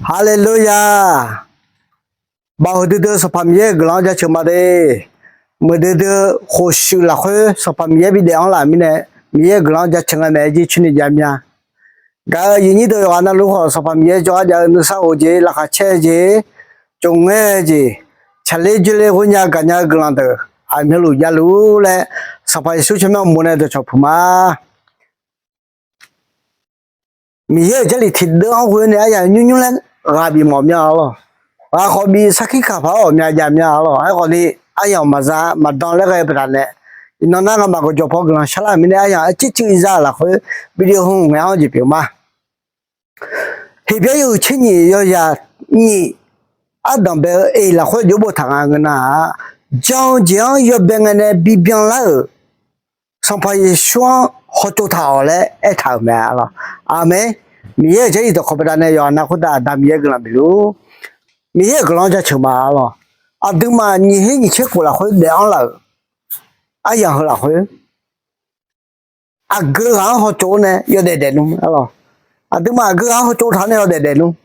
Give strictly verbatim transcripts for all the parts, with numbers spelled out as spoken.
Haleluya! Baoq huiqdui dui Sanqpaq Miqyaer-euq guiqlanq-anr jaceuq ma de. Muiqdui dui khofshuif lafkhoer Sanqpaq Miqyaer bidaef-anr laf mirnae, Miqyaer-euq guiqlanq-anr jaceuq nga mae. Jircoer ni jav mya. Gaq-euq aqyuif nyir deuq yawqghaq navluf khawf, Sanqpaq Miqyaer jawrgar jav-eu nuisar of jeq, laqkhaq caer-eu jeq, tsofngaer-eu jeq, tsaqler dzoerler ghoer nya gaqnya-eu guiqlanq deuq aqmyanluf javluf laer, Sanqpaq Yeqsur tsawrmyanr mq nae dawqcawq puq ma. Miqyaer-euq Jarlif tiqdeuv-anr ghoe nae aryamq nymrnymr laer ghaq bif mawf mya-a lawq. Ghaq khawf bif sarkir kaq paq-aer ghawqmya jav mya-a lawq. Aerkhawf ni aryamq maqza maqdan laer ghae-eu baqdanae, iqnan nar ngamaf gawqjawq paw guiqlanq sharlar-euq mirnae, aryamq arcuir cuiv za-euq lafkhoer video hmq ngae-anr jeq pyeuf ma. Heqbyaer yawhuiq tser nyiq yawzaq nyiq ardanq bae-eu eq lafkhoer jawr boftaq nga ngeur nar-aq, jan-eu jeq-anr yawbae ngae nae bibyan lar-euq Sanqpaq Yeqsur-anr hawtsov taq-awq laer aertaq-euq mae-a lawq. Aqmeq. Miqyaer-euq Jarlif dawqkawq baqdanae yawqha nav khoertav Aqda Miqyaer guiqlanq bif luf-ur. Miqyaer-euq guiqlanq-anr jaceuq ma-a lawq. Aqduimaf nyiq her nyiq tser khof lafkhoer daef-anr laf-euq aryamq heu lafkhoer aqgeu ghaq-anr hawtsov-awr nae yawdaef daef nmr-a lawq. Aqduimaf aqgeu ghaq-anr hawtsov taq-awr nae yawdaef daef nmr.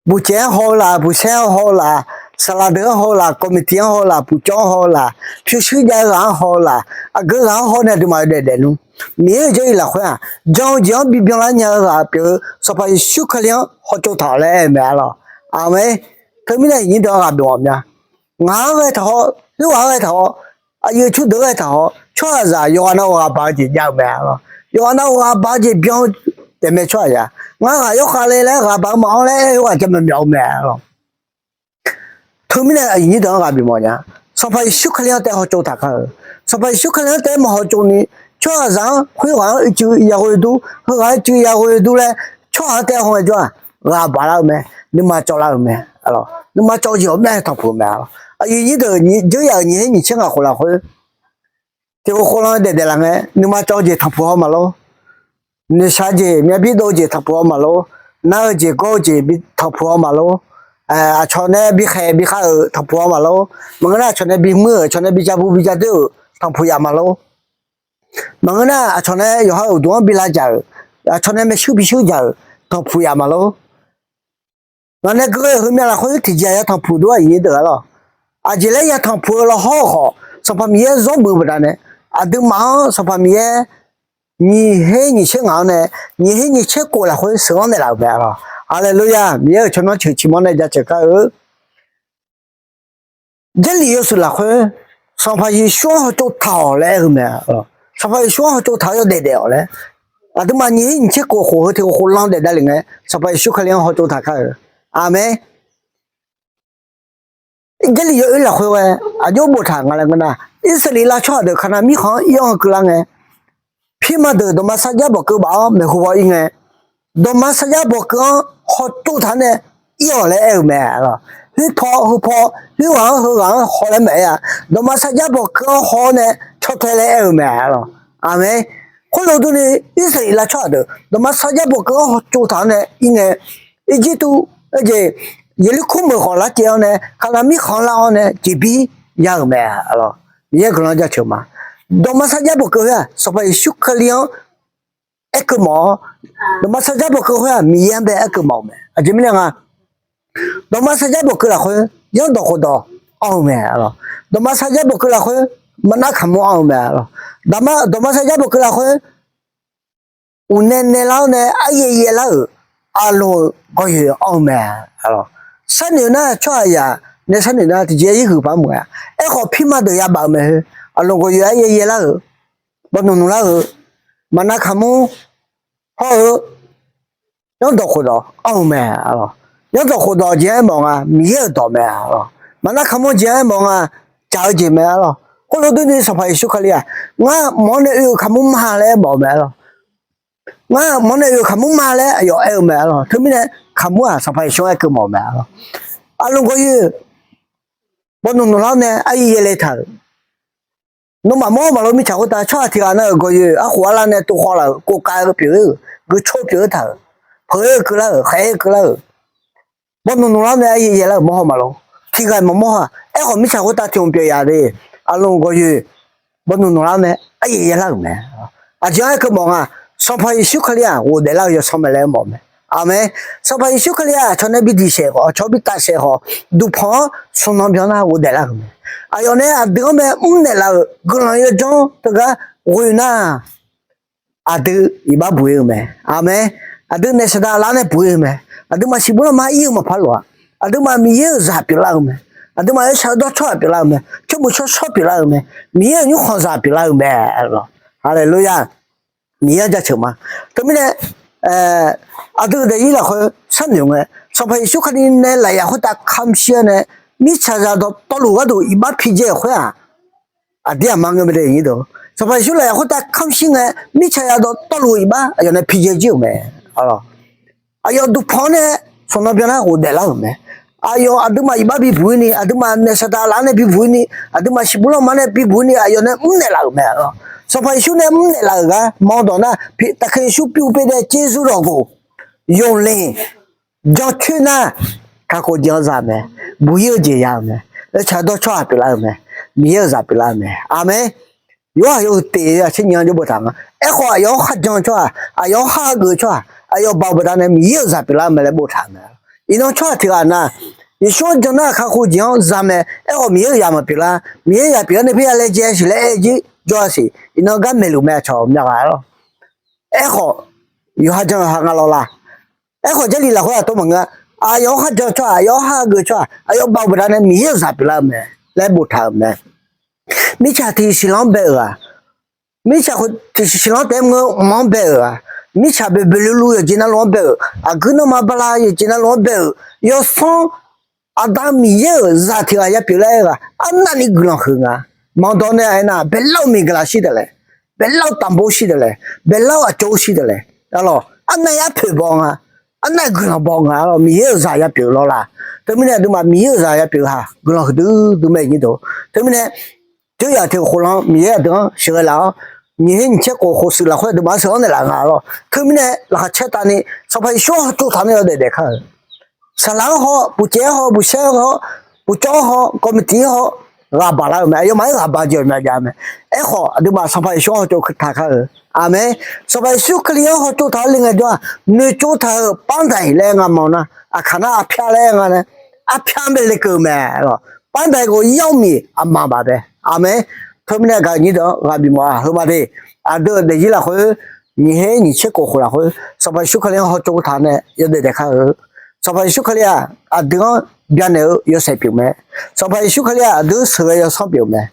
Buqcaev-anr haw-eu laf, buqsaer-anr haw-eu laf, saqlaq deuq-anr haw-eu laf, kawqmiqtiq-anr haw-eu laf, puqcawv-anr haw-eu laf, pyurshuir jav-eu ghaq-anr haw-eu laf, aqgeu ghaq-anr haw-awr nae aqduimaf yawdaef daef nmr. Miqyaer-euq Jarlif lafkhoer-aq, jan-eu jeq-anr bibyan lar nya-eu ghaq pyeuf-eu Sanqpaq Yeqsur Kali-anr hawtsov taq-awq laer aer-eu mae-a lawq. Aqmeq. Teumirnae aqnyir deuq-anr ghaq bif mawf mya. Ngaq-anr ghae taq-awr, khoerghaq-anr ghae taq-awr, aqyuif turdeuq-anr ghae taq-awr, tsawrhaqzaq yawqghaq navluf ghaq baq-eu jeq jav-eu mae-a lawq. Yawqghaq navluf ghaq baq-eu jeq byan-eu taefmae tsawrhaqzaq. Ngar ghaq yawkhav le laer ghaq baq-eu maqanr laer aer-eu khoerghaq jamaeq myawf-eu mae-a lawq. Teumirnae aqyuif nyir deuq-anr ghaq bif mawf nya. Sanqpaq Yeqsur Kali-anr taef hawtsov taq kar-eu. Sanqpaq Yeqsur Kali-anr taef maqhawtsov ni, tsawrhaqzaq-anr khoerghaq-anr uicuiv yaghoe dur, heughaq-anr uicuiv yaghoe dur laer tsawrhaq-anr taef haw ngaejawr-aq, ghaq baq lar-eu mae, nuima cawv lar-euq mae. Nuima cawv-eu jeq ghawqmya tanqpuq-eu mae-a lawq. Aqyuif nyir deuq, dzeur yaf-euq nyiq her nyiq tser ngaq khof lafkhoer tiq khof khof lan daef daef laf ngae, nuima cawv-eu jeq tanqpuq haw maqlor. Noeqshaq jeq, myavbir dov-eu jeq tanqpuq haw maqlor. Nar-eu jeq gawr-eu jeq tanqpuq haw maqlor. Aqcawq nae bikhaeq bikhav-euq tanqpuq haw maqlor. Maqngeur nar aqcawq nae bimuir-euq, aqcawq nae bijabu bijadoer-euq tanqpuq yaf maqlor. Maqngeur nar aqcawq nae yawqha uqduq-anr bi lavdzaq-euq, aqcawq nae maershuir bishuir dzaq-euq tanqpuq yaf maqlor. Ngaq nae gui-eu heumyav lafkhoer tiqjeq-aq yatanq puq dur-a aqyuif nyir deuq-a lawq. Aqjeq laer yatanq puq-eu lawhawr-eu khawf, Sanqpaq Miqyaer zawr muiq-eu baqdanae, aqduimaf-anr Sanqpaq Miqyaer nyiq her nyiq tser ngaq-anr nae, nyiq her nyiq tser khof lafkhoer sheuq-anr naeqlaf-euq mae-a lawq. Haleluya! Miqyaer-euq tsawrmyanr ceuq ciqmanr nae jaceuq kar-eu Jarlif yawshuif lafkhoer, Sanqpaq Yeqsur-anr hawtsov taq-awq laer aer-eu mae-a lawq. Sanqpaq Yeqsur-anr hawtsov taq-awr yawdaef daef-awq laer, aqduimaf nyiq her nyiq tser khof khof heu tiq khof khof lan daef davlef ngae, Sanqpaq Yeqsur Kali-anr hawtsov taq kar-eu. Aqmeq. Jarlif yawoer lafkhoer ghae aqjox boftaq nga laer ngeur nar, Irsaqleqlav tsawrhaq deuq Kaqnav mirkhanq-anr ir-anr keuvlar ngae, pirma deuq dawqma sarjax bawqkeuv baf-awr maeqhu baw ir ngae, dawqma sarjax bawqkeuv-anr hawtsov taq-awr nae ir-awq laer aer-eu mae-a lawq. Khoerpaw heupaw, khoerghaq-anr heughaq-anr haw laer maqaer-a. Dawqma sarjax bawqkeuv-anr haw-awr nae caw tae laer aer-eu mae-a lawq. Aqmeq. Khoerlof durni, Irsaqleqlav tsawrhaq deuq dawqma sarjax bawqkeuv-anr hawtsov taq-awr nae ir ngae, Irjirtuv, jeq, Yeqlirkor meuq khawf lar caev-awr nae, Kaqnav mirkhanq-anr lar-awr nae jeqbir ya-euq mae-a lawq. Miqyaer guiqlanq jaceuq ma. Dawqma sarjax bawqkeuv khoer-aq, Sanqpaq Yeqsur Kali-anr aerkeuv mawf-awr, dawqma sarjax bawqkeuv khoer-aq, Miqyaer-anr bae aerkeuv mawf-eu mae. Aqjeq mirnae nga, dawqma sarjax bawqkeuv lafkhoer yanrdawq khofdawq anr-eu mae-a lawq. Dawqma sarjax bawqkeuv lafkhoer maqnar kaqmur anr-eu mae-a lawq. Dawqma sarjax bawqkeuv lafkhoer uqnae naelar-awr nae aryaev yaelar-euq aqloq-euq gawqyoeq anr-eu mae-a lawq. Sharnoeq nar tsawrhaqzaq nae sharnoeq nar tiqjeq-aer irhuiq paq meuq-a. Aerkhawf pirma deuq yabaf-eu mae khoer, aqloq gawqyoeq aryaev yaelar-euq, bawqnoeq noeqlar-eu, maqnar kaqmur hawr-eu, yanrdawq khofdawq anr-eu mae-a lawq. Yanrdawq khofdawq jeq-aer mawf nga, Miqyaer-euq dawq mae-a lawq. Maqnar kaqmur jeq-aer mawf nga, jaq-eu jeq mae-a lawq. Khoerlof durni Sanqpaq Yeqsur Kali-aq, ngar mq-anr nae oe-euq kaqmur ma laer aer mawf-eu mae-a lawq. Ngar mq-anr nae oe-euq kaqmur ma laer aqyawf aer-eu mae-a lawq. Teumirnae kaqmur-aq Sanqpaq Yeqsur-anr aerkeuv mawf-eu mae-a lawq. Aqloq gawqyoeq bawqnoeq noeqlar-awr nae aryaev yaev le taq-euq, nawmaf mawr maqlof mirtsaq khoertav tsawrhaq tiq ghaq nav-euq gawqyoeq arkhof arlar nae tovkhawv laf-euq kovkav-eu pyeuf-eu, guiqcor pyeuf-eu taq-euq, peuq-aer keuvlar-euq, khaeq-aer keuvlar-euq, bawqnoeq noeqlar-awr nae aryaev yaev lar-euq mawr haw maqlof. Tiq ghaq maqmawr ha. Aerkhawf mirtsaq khoertav tiq hmq pyeuf yaf de. Aqloq gawqyoeq bawqnoeq noeqlar-awr nae aryaev yaev lar-euq mae. Aqjeq-anr aerkeuv mawf nga, Sanqpaq Yeqsur Kali-aq ghofdaef lar-eu yawsanr mae laer mawf-eu mae. Aqmeq. Sanqpaq Yeqsur Kali-aq aqcawq nae bi diq saef khawf, aqcawq bi taf saef khawf, duqpanq-anr smq nan byanlar ghofdaef lar-euq mae. Aqyawf nae aqdui-anr bae mrnaeq laf-euq guiqlanq yawdzanr teugar ghoe nar, aqdui iqbax buq-ir-eu mae. Aqmeq. Aqdui naef saqdaq lar nae buq-ir-eu mae. Aqduimaf siqbur lanma ir-eu maqpar lof-a. Aqduimaf Miqyaer-euq zaq pyeuflar-eu mae. Aqduimaf-euq shaqdawr tsawrhaq pyeuflar-eu mae. Tsawrmuiq tsawrshawr pyeuflar-eu mae. Miqyaer-euq nymrkhanq zaq pyeuflar-eu mae. Haleluya. Miqyaer-anr jaceuq ma. Teumirnae aqdui daefzir lafkhoer sharnoeq ngae, Sanqpaq Yeqsur Kali nae lafyaq khoertav kamq shir-awr nae, mirtsaq zaq dawqtawvluf gharduq iqbax pidzae-euq khoer-aq, aqdir aqma ngeur mae de. Sanqpaq Yeqsur lafyaq khoertav kamq shir ngae, mirtsaq zaq dawqtawvluf iqbax aqyawf nae pidzae jir-euq mae. Aqyawf duqpanq-anr nae smq nan byanlar ghofdaef lar-euq mae. Aqyawf aqduimaf iqbax bibuq-ir ni, aqduimaf naef saqdaq laf-anr nae bibuq-ir ni, aqduimaf siqbur lanma nae bibuq-ir ni, aqyawf nae mrnaeq laf-euq mae. Sanqpaq Yeqsur nae mrnaeq laf-euq gar maqdawq nar, Taqkaq Yeqsur pyur pyaev dae tser zur dawq ghof, yawqleq jancoer nar, kakhof jeq-anr za mae, buq-ir-eu jeq ya-euq mae, shaqdawr tsawrhaq pyeuflar-euq mae, Miqyaer-euq zaq pyeuflar-eu mae. Aqmeq. Yorhaq yawhuiq teq-eu aqtser nyiq-anr jawr boftaq nga. Aerkhawf aqyawf-anr kharjan-eu tsawrhaq, aqyawf-anr khar-eu geuf-eu tsawrhaq, aqyawf baoq baqdanae Miqyaer-euq zaq pyeuflar-eu mae laer boftaq-euq mae. Iqnan tsawrhaq tiq ghaq nar, Yeqsur-anr jan nar kakhof jeq-anr za mae. Aerkhawf Miqyaer-euq zaq maqpyeuf lar, Miqyaer-euq zaq pyeuf-awr nae paerya laejae siq laer aer-eu jir jawr-a siq. Iqnan gar maeqluf mae aqcawq myaq ghaq lawr. Aerkhawf yawqha jan-eu ha nga lawr la. Aerkhawf Jarlif lafkhoer aqtov maqngeur-a. Aqyawf-anr kharjan-eu tsawrhaq, aqyawf-anr khar-eu geuf-eu tsawrhaq, aqyawf baoq baqdanae Miqyaer-euq zaq pyeuflar-eu mae laer boftaq-euq mae. Mirtsaq tiq siqlanq-anr bae-euq-aq, mirtsaq khof tiq siqlanq-anr taef-aer mr-eu mq-anr bae-euq-aq, mirtsaq boeqboeq luvluv yawqjeq navluf-anr bae-euq, aqguir nanrma bala yawqjeq navluf-anr bae-euq, yawsanr Aqda Miqyaer-euq zaq tiq ghaq yapyeuf laer aer-eu ghaq arnavni guiqlanq huiq nga. Maqdawq nae aernar, baelar-eu miqgaqlaq shir deuq laer, baelar-eu tanqbov shir deuq laer, baelar-eu aqcawq shir deuq laer, arlawq arnav-aer arpoeq baw nga, arnav-aer guiqlanq baw nga. Arlawq Miqyaer-euq zaq yapyeuf lawr la. Teumirnae aqduimaf Miqyaer-euq zaq yapyeuf-eu ha guiqlanq huiqdui dui mae nyir deuq. Teumirnae Tser yaq tiq khof lan Miqyaer aqdui-anr sheuqghae laf-awr, nyiq her nyiq tser khof khof shuif lafkhoer aqduimaf-anr sheuq-anr naeqlaf nga lawr. Teumirnae laqkhaq caer tavni Sanqpaq Yeqsur-anr hawtsov taq nae yawdaef daefkar-euq, saqlaq-anr haw, puqcaev-anr haw, buqsaer-anr haw, puqcawv-anr haw, kawvmyavtiq-anr haw, ghaq baq lar-euq mae. Aqyawfmaf-anr ghaq baq jeq aqmyan jav mae. Aerkhawf aqduimaf Sanqpaq Yeqsur-anr hawtsov taq kar-euq. Aqmeq. Sanqpaq Yeqsur Kali-anr hawtsov taq-awr le ngaejawr-aq, noeqtsov taq-euq pardaq laer aer nga ma nar, aqkaq nar arpyar laer aer nga nae, arpyar bae lekeuv-eu mae. Pardaq ghof yawmiq aqma baq bae. Aqmeq. Teumirnae gaq nyir deuq-anr ghaq bif mawf-a. Heu ma de, aqdui-euq daefzir lafkhoer, nyiq her nyiq tser khof khof lafkhoer Sanqpaq Yeqsur Kali-anr hawtsov taq nae yawdaef daefkar-eu. Sanqpaq Yeqsur Kali-aq aqdui-anr byanaeq-eu yawshaef pyeuf mae. Sanqpaq Yeqsur Kali-aq aqdui sheuqghae yawsanr pyeuf mae.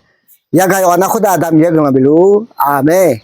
Yagaq yawqghaq nar khoertav Aqda Miqyaer guiqlanq bif luf-ur. Aqmeq.